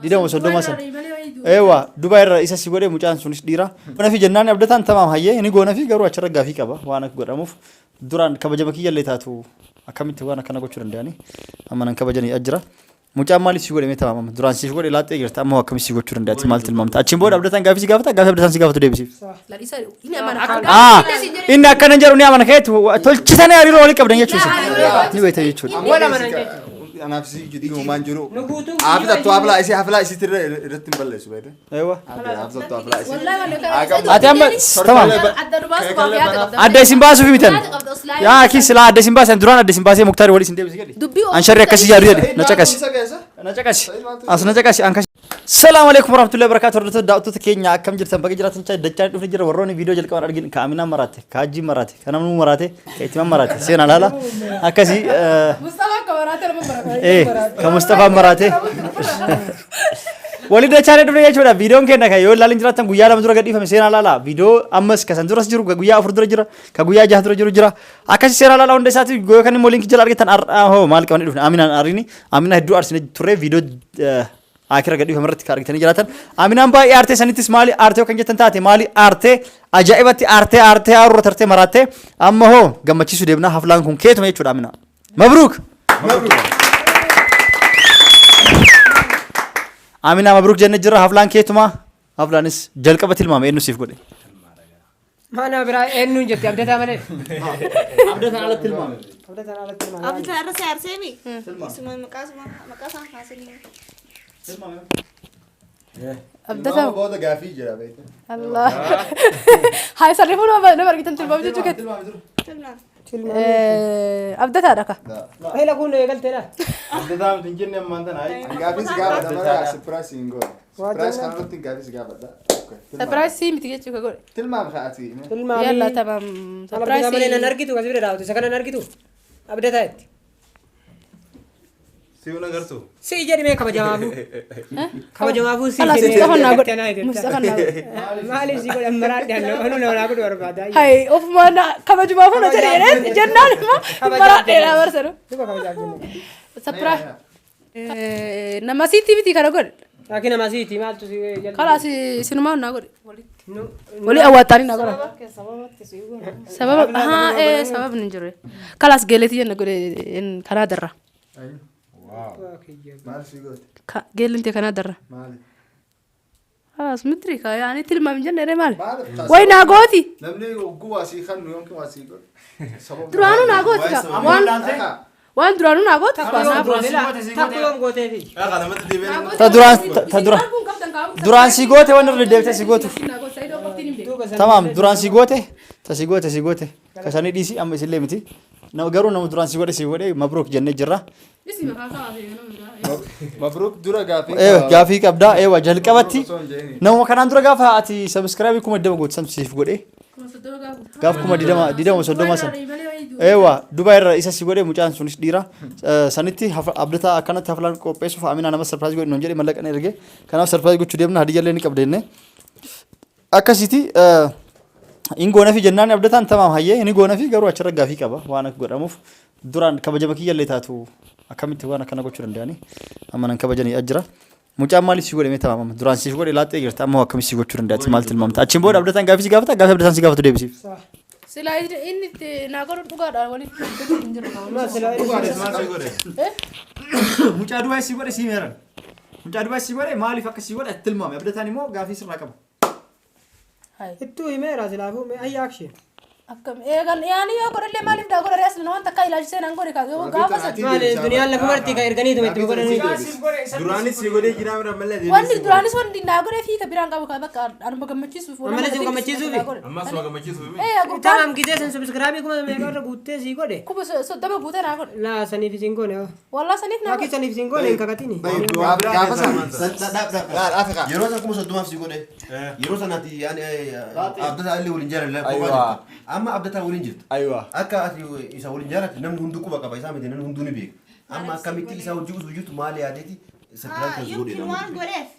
Digdama soddoma san. Eewa Dubaay irra isa si godhe mucaan sunis dhiira. Goonafi jennaan abdataan tamaam hayyee ni goonafi garuu achirra gaafii qaba waan akka godhamuuf duraan kabajama kiyyallee taatu akkamitti waan akkana gochuu danda'anii amma nan kabajanii ajjira. Mucaan maaliif si godhe mee tamaam amma duraan siif godhe laaxxee jirta amma hoo akkamitti si gochuu danda'ati maal tilmaamta achiin booda abdataan gaafii si gaafata gaafii abdataan si gaafatu deebisiif. Lalisa inni amana. Ah, inni akkana hin jedhu ni amana keetu tolchitanii hariiroo walii qabdan jechuudha. Ni beekta jechuudha. Wal amanan jechuudha. Anaaf si jidduu homaan jiru. Nu guutuu Haafisa tu haflaa isii haflaa isiitti irratti hin balleessu beekte. Eewa. Haafisa tu haflaa isii. Wallahi wallahi. Ati amma tamam. Adda nu baasuuf waa yaada qabda. Adda isin baasuuf mitan. Yaada qabda oslaa. Yaa kii silaa adda isin baasan duraan adda isin baasee muktaari wal isin deebise jedhi. Dubbii An sharri akkasii yaadu jedhi na caqasi. Na caqasi. As na caqasi an kasi. Salaamu alaikum warahmatullahi wabarakatuh. Hordoftoota daawwattoota keenya akkam jirtan baga jiraatan chaa dachaan dhufne jira warroonni viidiyoo jalqaban argin ka Aminaan maraate ka Hajjiin maraate ka namni maraate ka Itimaan maraate seenaa laala akkasii Mustafa akka maraate nama maraate. ee ka Mustafaan maraate Wali dachaan dhufne jechuudha viidiyoon keenya kan yoo ilaalin jiraattan guyyaa 2 dura gadhiifame seenaa laala viidiyoo ammas ka san duras jiru ka guyyaa 4 dura jira ka guyyaa 6 dura jiru jira akkasi seeraa laala hunda isaati yookaan immoo linkii jala argattan har'aa hoo maal qabanii dhufne Aminaan arrini Aminaa hedduu arsine turre viidiyoo akira gadhiifame irratti kan argitanii jiraatan Aminaan baay'ee aartee sanittis maali aartee kan jettan taate maali aartee ajaa'ibatti aartee aartee aarurra tartee maraattee amma hoo gammachiisuu deemnaa haflaan kun keetuma jechuudha Aminaa mabruuk Aminaa mabruuk jenne jirra haflaan keetuma haflaanis jalqaba tilmaame eenyu siif godhe. Mana biraa eenyuun jetti abdataa malee. Abdataan alatti tilmaame. Abdataan alatti tilmaame. Abdataa irra si aarseemi? Isuma maqaa isuma maqaa isaan kaasanii. Abdataa. Booda gaafii jira beekte. Allah. Haa sarrifuu nama argitan tilmaam jechuu keetti. Tilmaam. Abdataadha ka. Hela kun eegalteedha. Abdataa miti hin jenne ammaan tana. Gaafii si gaafadha malee surprise hin goone. Surprise kana irratti gaafii si gaafadha. Surprise miti jechuu ka godhe. Tilmaam kaa'ati. Tilmaami. Yalla tamam. Abdataa malee nan Surprise. argitu kasi bira dhaabatu isa kana nan argitu. Abdataa itti. Si una agartu. Si jedhi mee kabajamaafuu. Kabajamaafuu si Kalaas jedhee. Mustafaan naa godhe. Mustafaan naa godhe. Maaliif si godhan maraadhe anuu nama naa godhu barbaada. Hai ofuma na kabajumaafuu na jedhe jedhee jennaan immoo maraadheedha barsanu. Duba kabajaaf jenne. Surprise. Nama siitti miti kana godhe. Laakiin nama siiti maaltu si jalli. Kalaas isinumaa naa godhe. Walii awwaattaanii naa godhan. Sababa haa ee sababni hin jiru. Kalaas geeletii jenna godhe kanaa darra. Maal si goote? Geelin tee kanaa darra. Maali? Kalaas mitri ka yaani tilmaam hin jenne ree maali? Maaliif Wayi naa gooti. Namni hogguu waa sii kannu yookiin waa sii godhu. Sababa. Duraanuu naa gooti ka. Waan waan duraanuu naa gooti. Takku yoom gooteefi. Namatti deebi'ee. Ta duraan ta duraan duraan si goote waan irra deddeebitee si gootuuf. Tamaam duraan si goote ta si goote si goote kasanii dhiisi amma isillee miti. Nama garuu nama duraan si godhe si godhe mabruuk jennee jirra. Mabruuk dura gaafii. Gaafii qabdaa eewa jalqabatti nama kanaan dura gaafa ati sabiskiraabii 20,000 goote san siif godhe gaaf 20,000 20,000 san eewa Dubaay irra isa si godhe mucaan sunis dhiira sanitti abdataa akkanatti haflaan qopheessuuf Aminaa nama sarpiraayis godhe nuun jedhe mallaqa na erge kanaaf sarpiraayis gochuu deemna hadiyyallee ni qabda jennee akkasiiti in goonafi jennaan abdataan tamaam hayyee ni goonafi garuu achirra gaafii qaba waan akka godhamuuf duraan kabajama kiyyallee taatu akkamitti waan akkana gochuu danda'anii amma nan kabajanii ajjira. Mucaan maaliif si godhe mee tamaam amma duraan siif godhe laaxxee jirta amma hoo akkamitti si gochuu danda'ati maal tilmaamta achiin booda abdataan gaafii si gaafata gaafii abdataan si gaafatu deebisiif. Silaa inni itti naa godhu dhugaadha walitti hin jiru. Maal si godhe? Mucaa dubaay si godhe si meeran. Mucaa dubaay si godhe maaliif akka si godhe ati tilmaame abdataan immoo gaafii sirraa qaba. Ittuu himeera silaafuu mee ayyaa akshin. Akkam eegan yaani yoo godhallee maaliif daa godha rees waan takka ilaalchisee naan godhe kaa yoo gaafa san Maali duniyaan lafa marti kan erganiituma itti godhanii. Duraanis si godhee jira mira malee wanni duraanis wanni naa godhee fi ka biraan qabu ka bakka anuma gammachiisuuf Ammallee si gammachiisuufi? Ammas waa gammachiisuufi. Ee gurbaan Tamam gisee san subscribe kuma meeqa irra guuttee sii godhe. 30,000 guutee naa godhe. Laa saniif isin goone. Wallaa saniif naa Laakii godhe. saniif isin goone hin kakatini. Gaafa san. Yeroo san 30,000 si godhe. Yeroo sanatti yaani abdataa illee waliin jaalala kophaa jirta. Amma abdataa waliin jirta. Aywa. Akka ati isa waliin jaalatti namni hunduu quba qaba isaa miti namni hunduu ni beeka. Amma akkamitti isa hojii osoo jirtu maal yaadeeti sarpiraayis kan si godhe. Yookiin waan godheef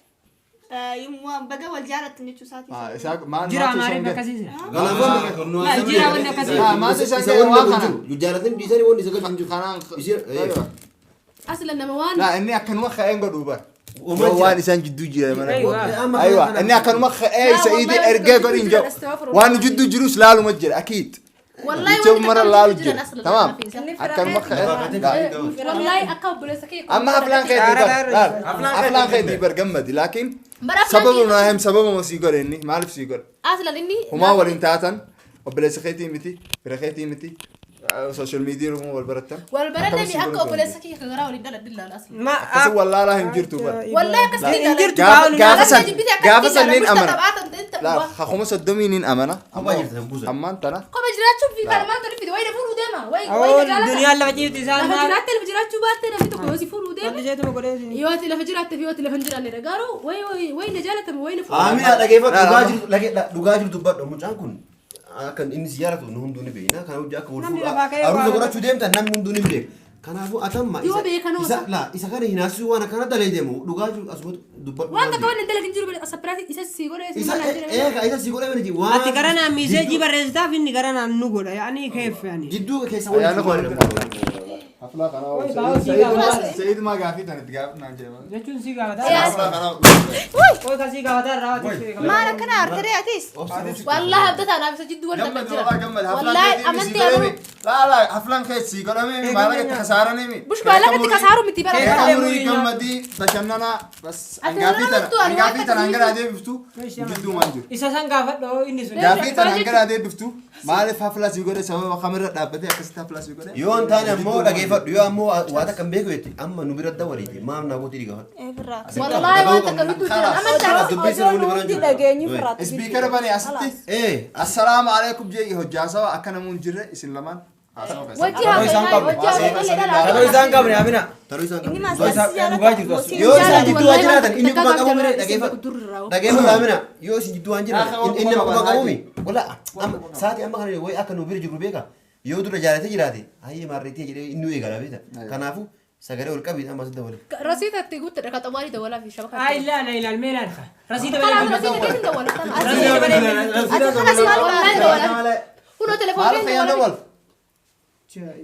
waan baga wal jaalattan jechuu isaati. Jira maaliif akkasii jira? Jira wanni akkasii. Maaltu isaan Isa ga'e wanni waan kun kana? jiru. Jaalatan dhiisanii wanni isa galchu hin jiru. Kanaan. Ishee Asla nama waan Laa inni akkanuma ka'een godhu bar. Waan isaan jidduu jira mana. Aywa inni akkanuma ka'ee Sa'iidii ergee godhin jiru. Waan jidduu jirus laaluma jira akiid. Wallahi mara laalu jira. Tamaam. Akkanuma ka'ee. Wallahi akka obboleessa kee. Amma haflaan keetii bar. Haflaan keetii bar gammadi laakiin sababa naahim sababa ma sii godhe inni maaliif sii godhe? Aslan inni. Humaa waliin taatan obboleessa keetii miti fira keetii miti social media irraa wal barattan. Wal baranne akka obboleessa kee garaa waliin dhaladhin laala aslan. Akkasii wallaalaa hin jirtu bar. Wallahi akkasii hin jirtu. Gaafa san niin amana. Hakuma 30 niin amana. Ammaan tana. Koba jiraachuu fi kan maal tolfi wayi fuudhuu deema. Wayi wayi jaalata. Duniyaan lafa ciifti isaan Lafa jiraatte lafa jiraachuu baatte namni tokko yoo si fuudhuu deema. Yoo ati lafa jiraatte fi yoo ati lafa hin jiraanne garuu wayi wayi wayi na jaalatama wayi na fuudhuu. Amina dhageeffadhu dhugaa jirtu dubbadhu mucaan kun akka inni si jaalatu nu hunduu ni beekna. Kanaafuu akka wal fuudhu aruusa godhachuu deemtan namni hunduu ni beeka. Kanaafuu atamma isa kana hinaasisuu waan akkana dalee deemu dhugaa jiru asumatti dubbadhu. Waan takka waan hin dalagin jiru sapiraasii isa si godhee si mana jira. Isa si godhee miti waan. Ati gara naan miiseejii barreessitaaf inni gara naan nu godha yaani keef yaani. Jidduu keessa waliin Haflaa kanaa Sa'iid maa gaafii tan itti gaafii naan jedhama. Jechuun si gaafataa. Haflaa kanaa. Oy kasii gaafataa irraa. Maal akkana artee atis? Wallahi abdataa naaf isa jidduu wal takka jira. Wallahi amantii amanuu. Laa haflaan keessi godhamee maallaqa itti kasaaranii. Bush maallaqa itti kasaaru miti bara. Umurii gammadii bashannanaa bas hangaafii tana hangara deebiftu jidduu waan jiru. Isa san gaafadhu inni sun. Gaafii tana hangara deebiftu maaliif haflaa si godhe sababa kamirra dhaabbatee akkasitti haflaa si godhe. Yoo hin taane ammoo dhageeffadhu yoo ammoo waa takka hin beeku jetti amma nu bira dawwaliiti maaf naa gootii dhigaafadhu. Wallahi waan takka nutu jira amantaa. Dubbii sana waliin biraan jiru. Ispiikara bane asitti. Assalaamu alaikum jee hojjaasawa akka namuun jirre isin lamaan. Wajji haasa'aa wajji haasa'aa. Taroo isaan qabne Amina. Taroo isaan Inni qabne. maas Dhugaa jirtu as. Yoo isin jidduu waan jiraatan inni quba qabu mire dhageeffadhu. Dhageeffadhu Amina yoo isin jidduu waan jiraatan inni nama quba qabu mi. Wala sa'aatii amma kana wayi akka nu bira jiru beeka. Yoo dura jaalatee jiraate hayyee maarreetii jedhee inni eegala beekta. Kanaafuu sagalee ol qabii amma asitti dabale. Rasiita itti guuttadha ka xawaanii dawalaa fi shabaka. Ay la la ilaal mee ilaal. Rasiita Kalaas balee. rasiita keessa dawala. Rasiita balee. Ati kalaas maal dawala. Kunoo telefoon keessa dawala.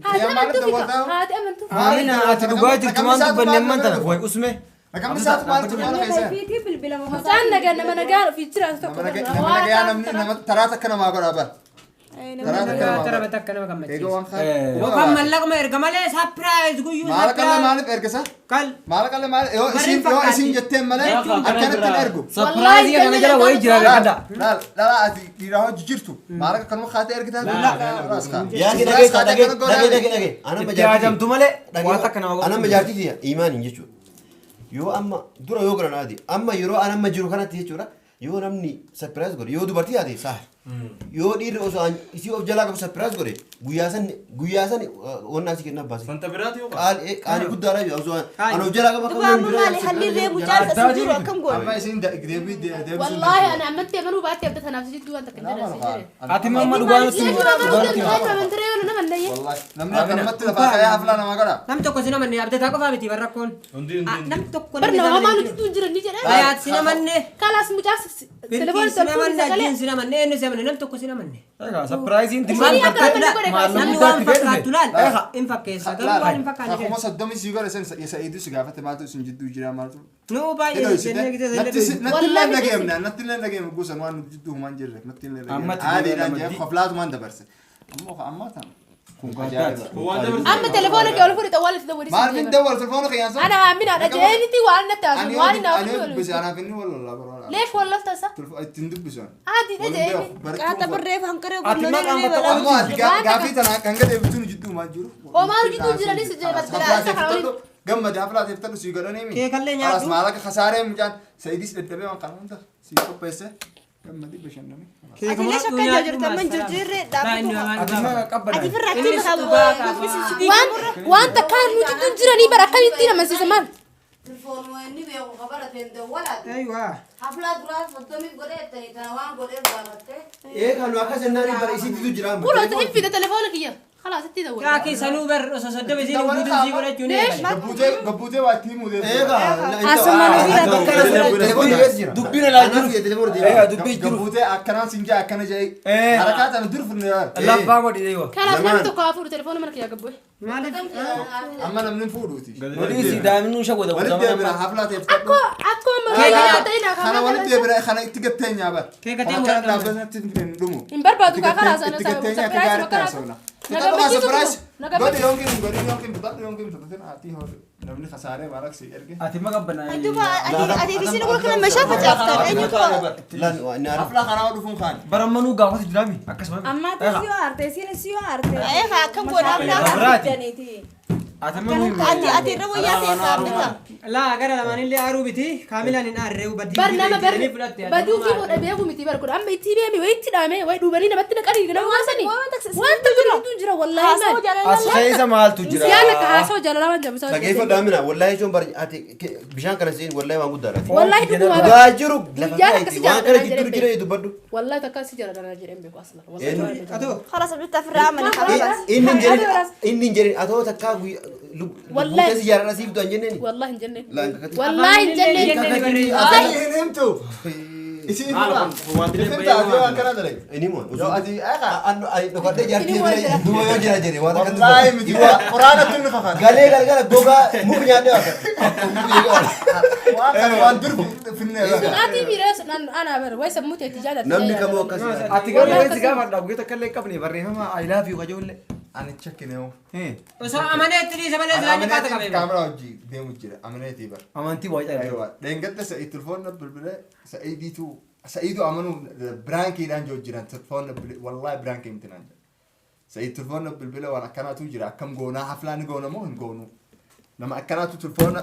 Haati amantuu fika. Haati amantuu fika. Amina ati dhugaa jirtu waan dubbanne ammaan tana wayi usme. Rakamni isaatu maaltu maal keessa? Mucaan nagaa nama nagaa ofii jiraatu tokko. Nama nagaa namni nama taraa takka namaa godha bara. Taraa takka namaa Tara godha. takka nama Egaa gammachiisa. waan kaan. Yookaan mallaquma erga malee surprise guyyuu Maallaqa surprise. maaliif ergisa? Kal. Maallaqa maaliif yoo isin yoo isin jetteen malee akkanatti hin ergu. Sapiraayizii kana jala wayi jira beekadha. Laal dhala ati dhiiraa hojii jirtu maallaqa kanuma kaatee ergitaa Yaa dhagee dhagee dhagee dhagee dhagee. Anamma Itti haajamtu malee waa takka nama godhu. Anamma jaartii tiyya imaaniin jechuudha. Yoo amma dura yoo godhan adi amma yeroo anamma jiru kanatti jechuudha yoo namni sapiraayis godhe yoo dubartii taate saa yoo dhiirri osoo isii of jalaa qabu sapiraayis godhe guyyaa san wanna asii kenna baase. Fanta biraati yoo Qaanii guddaadha yoo osoo an of jalaa qabu Duba amma maali halli ree mucaan isa jiru akkam goone? Amma isin deebii deebisuu. Wallahi ana amantii amanuu baattee abdata naaf jidduu waan takka hin jedhan. Ati mamma dhugaa nutti himi. Wallahi namni akkanumatti lafaa ka'ee haflaa namaa godha. Nam tokko si namanne abdataa qofaa miti barra rakkoon. Nam tokko Bar nama maal jidduu hin jiran ni jedhan. Ayaat si namanne. Kalaas mucaas telefoon Bilkiin si namanne ajjiin si namanne eenyu si namanne nam tokko si namanne. Sapiraayiziin Maali akka namni godhe Namni waan fakkaattu laal hin fakkeessa garuu waan hin fakkaanne Akkuma 30 sii godhe san Sa'iiduu si gaafate maaltu isin jidduu jira maaltu. Nu baay'ee jennee gisee Natti illee dhageemna natti illee dhageemna guusan waan nuti jidduu humaan jirre natti illee dhageemna. Aadiidhaan jee koflaatumaan dabarse. Ammoo ammaa tana. Amma telefoona kee ol fuudhi xawwaala itti dawwali. Maal fin dawwal telefoona kee yaasa? Ana amina dhajeenitti waan natti haasu waan inni Ani haasu. dubbise anaaf inni wal lollaa barbaada. Leef wal lafta isa. Ittiin dubbisan. Aadii dhajeeni. Qaata barreef hanqaree Ati maqaan bakka Ammoo ati gaafii tana hanga deebiftuu nu jidduu maal jiru? Oo maal jidduu jiranis jee Gammada haflaa teeftadhu sii godhanii mi? Keekallee nyaadhu. Alas maallaqa kasaaree mucaan Sa'iidis dadhabee waan kana hunda sii qopheesse gammadii bashannanii. Ati illee shakkan jirtu amma hin jirjirree dhaabbatu. Ati maqa qabbana. Ati firra achi Waan waan takkaan nu jidduu jiranii bara akkamittiin amansiisa maal? Telefoonuma inni beeku qabarateen dawwalaati. Aywa. Haflaa duraa 30 godhee tana waan godheef gaafattee. Ee kanu akkas jennaan bara isiitu jira amma. Kun ati hin fide telefoona kiyya. Khalaas itti dawwala. Yaa keessanuu bar osoo 30 isiin hin guutin sii godhachuu ni eegale. Gabbuutee gabbuutee waa itti himuu deemtu. Asuma nu bira Telefoon keessa jira. Dubbiin alaa jiru. Telefoon Egaa dubbii jiru. Gabbuutee akkanaan sin jaa akkana jee. Harakaa tana dur funne yaar. Laffaa godhi deewa. Kalaas namni tokko haa fuudhu telefoona mana kiyyaa gabbu'e. Maaliif? Amma namni hin fuudhuuti. Walii si daa'imni shawwata. Walitti deebina haflaa ta'eef kadhu. Akkoo akkoo amma kiyyaa ta'in Kana walitti deebina kana itti gattee nyaaba. Keekatee Kana muraasa. dhaabbatatti hin dhumu. Hin barbaadu kaa kalaas ana Itti gattee nyaata surprise gaarii makara. taasifna. Na gammachiisu Surprise. na Godhi gammachiisu. yookiin godhi yookiin bitadhu yookiin bitadhu ati hoodhu. Namni kasaaree maalaksii erge. Ati ma qabbanaa. Duuba ati ati isin gurgura meeshaa facaaftan eenyutu Haflaa kanaa dhufuun kaani. Barammanuu gaafatu jiraami akkasuma. Ammaatti si yoo aarte isiin si yoo aarte. Ee akkam godhaa Biraati. Ati ma nuyi. Ati ati irra wayyaa ta'e saabdata. Laa gara lamaanillee aaruu biti kaamilaan hin aarree badii. Bar nama bar fudhatte. baduu fi godha beeku miti bar godha amma itti beemi wayi itti dhaame wayi dhuubanii namatti naqanii nama waasanii wanta jiru jira wallaahi Haasawaa maal jaalalaa As keessa maaltu jira? siyaan akka haasawaa jaalalaa waan jabisaa Dhageeffadhu Amina wallahi jechuun bar ati bishaan kana seen wallahi waan guddaadha. Wallaahi dhugumaa bar Dhugaa jiru lafa Guyyaan kaa'eeti akkasii waan kana jaaladha jidduu jedheen jira dubbadhu. Wallaahi takka si jaaladha jedheen beeku asla Eenyu? Atoo. Khalas abdata firraa amani khalas. Inni hin jedhin inni hin jedhin atoo takkaa Wallahi. lubbuu keessa jaaladha siif du'an jenneen. Wallaahi hin jenneen Laan kakati. wallaahi hin jenneen Ati hin himtu. Isin hima. Isin taate yoo akkana dalage. Inni moo? Yoo ati eegaa. Dhokadhee jaartii Inni waan bira jira. duuba yoo jira jedhe waan akkas Wallaahi miti. Quraanatti inni kakata. Galee galgala gogaa muka nyaadhee akka. Waan kana waan dur finnee. Ati miira ana bar wayi sammuu teetti jaalladha Namni kamuu akkasii. Ati garuu wanti gaafadha guyyaa takka illee qabne barreeffama I love you kajoollee. Ani chakkine hoo. Osoo amaneetti dhiisa malee silaa ni qaata qabee. Kaameraa hojii deemu jira. Amaneetii bar. Amantii waa jedhama. Aywa. Dheengadda sa'i telefoon bilbilee sa'iidiitu sa'iidu amanuu biraankiidhaan joo jiran telefoon bilbilee wallaahi biraankii miti naan jedhe. Sa'iid telefoon bilbilee waan akkanaatu jira akkam goonaa haflaa ni goona moo hin goonuu. Nama akkanaatu telefoon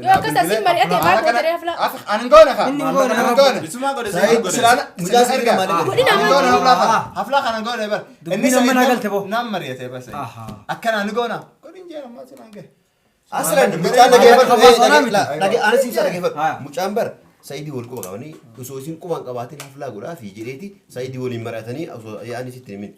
Yoo akkas asiin mari'ate maal goota ree haflaa? Ani hin goone kaa. Inni hin goone. Ani hin goone. Isumaa godhe Sa'iid godhe. Silaana Mucaa silaana ergaa. malee Godina Ani goone haflaa kana. Haflaa kana hin goone bar. Dubbiin amma naa galte boo. Naan mari'ate bar Sa'iid. Ahaa. Akkanaa ni goona. Godhin jee ammaa sinaan gahe. Aslan mucaan dhageeffadhu. Ani siif dhageeffadhu. Haa. Mucaan bara Sa'iidii wal quba qabanii osoo isin quba hin qabaatin haflaa godhaa fi jedheeti Sa'iidii waliin mari'atanii osoo yaa'anii sitti himin.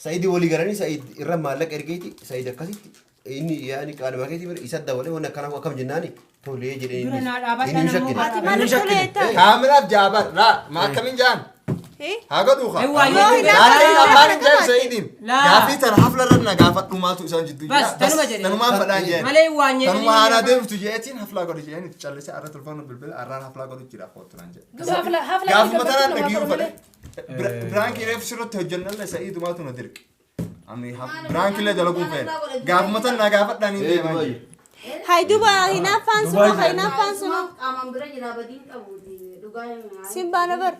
Sa'iidii walii galanii Sa'iid irra maallaqa ergeeti Sa'iid akkasitti inni yaa'anii qaaluma keetii bira isa dabalee waan akkanaa akkam jennaani tolee jedhee Dura inni naa dhaabadhaa inni hin nammoo shakkine. Ati maaliif tolee jettaa? Kaameraaf jaabar. Laa maa akkamiin jaan? Haa godhuu kaa. Eewwaa yoo Laakiin abbaan hin jaan Sa'iidiin. Laa. Gaafii tana hafla irra na gaafadhu maatu isaan jidduu jira. Bas, tanuma jedhe. Tanumaan fadhaan jeen. Malee waan jedhanii Tanuma haanaa deemtu jeetiin haflaa godhu jeen itti callisee arra telefoon bilbila arraan haflaa godhu jira kootu naan jedhe. Duuba hafla hafla Gaafuma tanaan dhagiyuu fadhe. Biraankii reefu sirriitti hojjennallee Sa'iidumaatu na dirqe. Ani biraankiillee dalaguun feene. Gaafuma tan na gaafadhaan hin deemaa jiru. Hay duuba hinaaffaan sunu hinaaffaan sunu Qaamaan bira jira badiin qabu dhugaa sin baana bar.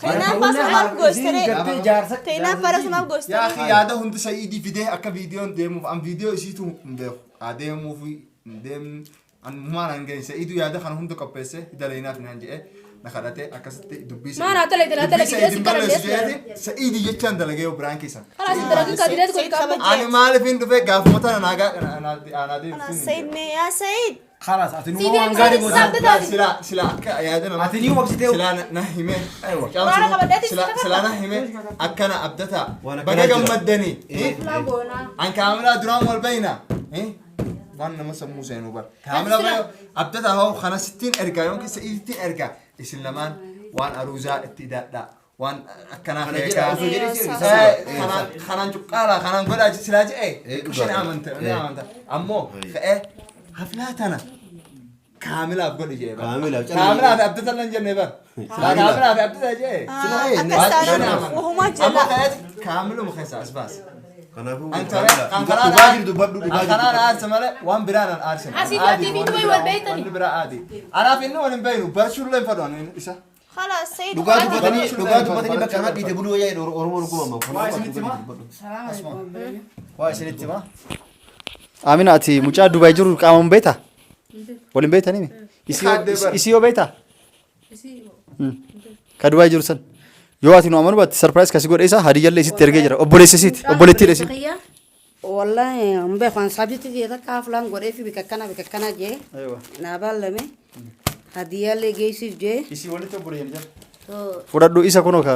Hinaaffaan sunu maaf goostere? Gartee jaarsa. Hinaaffaan sunu maaf Yaa goostere? akhi yaada hundi Sa'iidii fidee akka viidiyoon deemuuf an viidiyoo isiitu hin beeku. Adeemuuf hin deemnu. An maal an gahe Sa'iiduu yaada kana hunda qopheesse daleenaaf naan jedhe na kadhate akkasitti dubbii Maal haa dalagde, haa dalagde, Sa'iidin si balleessu kadhadhees jedheeti Sa'iidii jechaan dalagee yoo biraan keessan. Kalaas dalagin kaadirees godhi qaama. Ani maaliif hin dhufe gaafuma tana naa deebisuun. Sa'iid mee yaa Sa'iid. Khalaas ati Si numa waan gaarii deemsa goota. sabda taati. Sila sila akka yaada nama. Ati ni obsitee. Sila na hime. Aywa. Quraana qabadheetis Sila si sila na hime akkana abdataa Waan baga akkanaa jira. gammaddanii. Haflaa goonaa. An kaameraa duraan wal bayna. Waan nama sammuu seenuu bar. Kaameraa bayo abdataa hoo kana sittiin ergaa yookiin sa'ittiin ergaa isin lamaan waan aruuzaa itti hidhadhaa. Waan akkanaa Kana jedha feekaa. osoo jedhee si erga. Kanaan kanaan cuqqaalaa kanaan godhaa silaa je'e. Dhugaa. Isheen amanta ni amanta. Ammoo ka'ee haflaa tana kaamilaaf godhi jee bar. Kaamilaaf, Kaamilaaf abdata lan jenne bar. Silaa kaamilaaf abdata jee. Akkas taanaan wahumaa Ammoo jala. ka'ee kaamiluma keessaa as baase. Kanaafuu An tare kan karaa dhugaa jiru dubbadhu dhugaa jiru. Kanaan aarsa malee waan biraan an aarsan. Asii fi atii fi dubai wal beeytani. Wanni biraa aadi. Anaaf inni wal hin beeynu barchuullee hin fadhu ani isa. Khalas Sa'iid. Dhugaa dubbatanii dhugaa dubbatanii bakka kanaa dhiite buluu wayyaa Oromoon dhuguma amma. Waa isinitti himaa? Waa isinitti himaa? Amina ati mucaa Dubaay jiru qaamaan beektaa? Waliin beektanii mi? Isii yoo beektaa? Ka Dubaay jiru san. Yoo ati nu amanu baatte surprise kasi godhe isa hadiyyallee isitti ergee jira. Obboleessa isiiti. Obboleettiidha isiin. Wallahi hin beeku an sabitti jee takka haflaan godhee fi bika akkana bika akkana jee naa baallame hadiyyaallee geessiif jee. Isii walitti obboleeyyan jira. Fudhadhu isa kunoo ka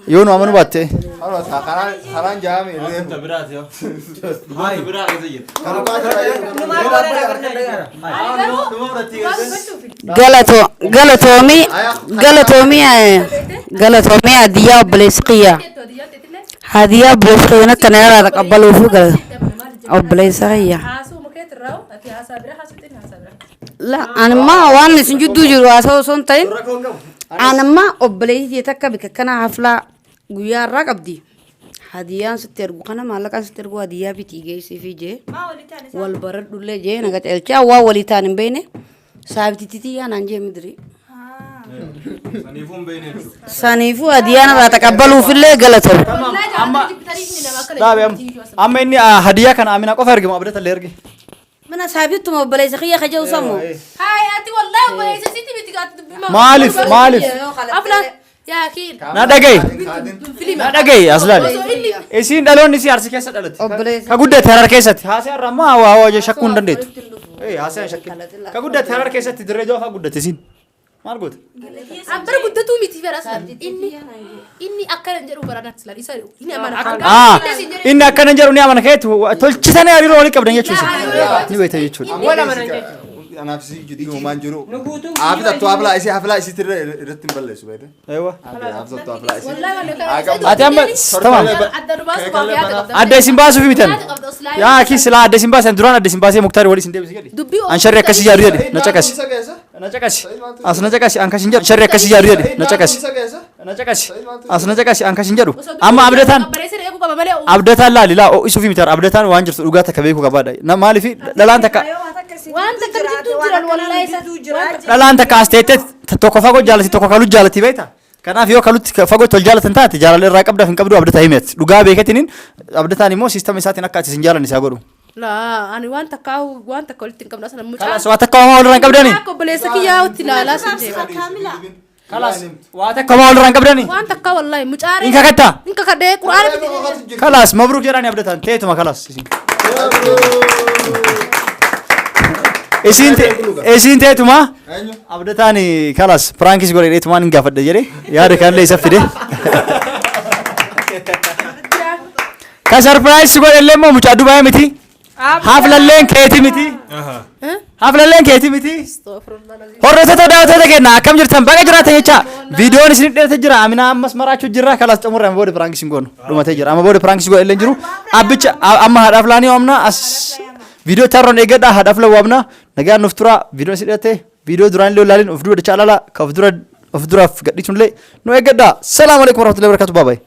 yoo nu amanu baatte. Karaan jaame Wanta biraati yoo. Wanta biraa keessa jira. Dhuma fudhattee Galato galatoomii galatoomii galatoomii hadiyaa obboleessi kiyya. Hadiyaa obboleessi kiyya akka na irraa taqabbaluufi obboleessa kiyya. La anamma waan isin jidduu jiru haasa'u osoo hin ta'in anamma obboleessi takka bika kana haflaa guyyaa irraa qabdi. Hadiyaan sitti ergu kana maallaqaan sitti ergu hadiyaa bitii geessiifii jee wal baradhullee jee naga ceelchaa waan walii ta'an hin beekne saabititti yaa naan jee midiri. Saniifuu hin beekne jechuudha. Saniifuu hadiyaan irraa taqabbaluufillee galatoomi. Amma dhaabe amma. Amma inni hadiyaa kana Amina qofa erge moo Abdata illee erge? Mana saabittuma obboleessa kiyya kaja'u samu. Hayi ati wallahi obboleessa sitti miti gaatti dubbima. Maaliif maaliif? Aflaan yaa kiin. Na dhaga'i. Na dhaga'i as laali. Isiin dhaloonni isii Arsii keessa dhalate. Obboleessa. Ka guddate Harar keessatti. Haasee har'a ammoo waa waa shakkuu hin dandeettu. Haasee shakkii. Ka guddate Harar keessatti dirree jaafaa guddate isiin. Maal goote? Abbara guddatuu miti fedha aslan. Inni akkana hin jedhu bara aslan isa inni amana. Inni akkana hin jedhu ni amana keetu tolchisanii hariiroo walii qabdan jechuudha. Ni beekta jechuudha. Wal amanan jechuudha. Anaaf si jidduu homaan jiru. Nu guutuun Haafizattu haflaa isii haflaa isiitti irratti hin balleessu beekte. Eewa. Haafizattu haflaa isii. Ati amma tamam. Adda nu baasu baaf yaada qabda. Adda isin baasuuf mitan. Yaada qabda oslaa. Yaa kii silaa adda isin baasan duraan adda isin baasee Muktaari walii isin deebisi jedhi. Dubbii An sharri akkasii yaadu jedhi na caqasi. Na caqasi. As na caqasi an kasin jedhu sharri akkasii yaadu jedhi na caqasi. Na caqasi. As na caqasi an kasin jedhu. Amma abdataan Barreessee eeguu qaba malee. abdataan laali laa ho'isuuf mitar abdataan waan jirtu dhugaa takka beekuu qabaadha. Na maaliif dhalaan takka Waan takka jidduu jiran wallahi isa. dhalaan takka as teettee tokko fagoo jaalati tokko kaluu jaalati beekta. Kanaaf yoo kalutti fagootti wal jaalatan taate jaalala irraa qabdaaf hin qabdu abdataa himeet. Dhugaa beeketiniin abdataan immoo siistama isaatiin akka ati isin jaalan isaa godhu. Laa ani waan takka waan takka walitti hin qabnu aslan mucaa. Kalaas waa takka homaa walirraa hin qabdani. Akka obboleessa kiyyaa itti ilaalaa sin jeeqa. Kalaas waa takka homaa walirraa hin qabdani. Waan takka wallahi mucaa. Hin kakattaa? Hin kakadhee quraana miti. Kalaas mabruuk jedhani abdataan teetuma kalaas. Isiin teetuma abdataan kalaas piraankis godhe dheetumaan hin gaafadha jedhe yaada kanallee isa fide. Ka sarpiraayiz godhe illee immoo mucaa Dubaayii miti. Haflalleen keeti miti. Haflalleen keeti miti. Hordoftoota daawwattoota keenya akkam jirtan baga jiraatan jecha viidiyoon isin dheerate jira Amina ammas maraachuu jirra kalaas xumurre amma booda piraankis hin goonu dhumatee jira amma booda piraankis godhe illee hin jiru abbicha amma haadha aflaanii waamna as viidiyoo tarroon eeggadha haadha afla waamna nagaan nuuf tura viidiyoon isin dheerate viidiyoo duraan illee ilaalin of dura dachaa ilaala ka of dura of duraaf gadhiisuun illee nu eeggadha. Salaamu alaikum warahmatullahi wabarakatuh. Bye bye.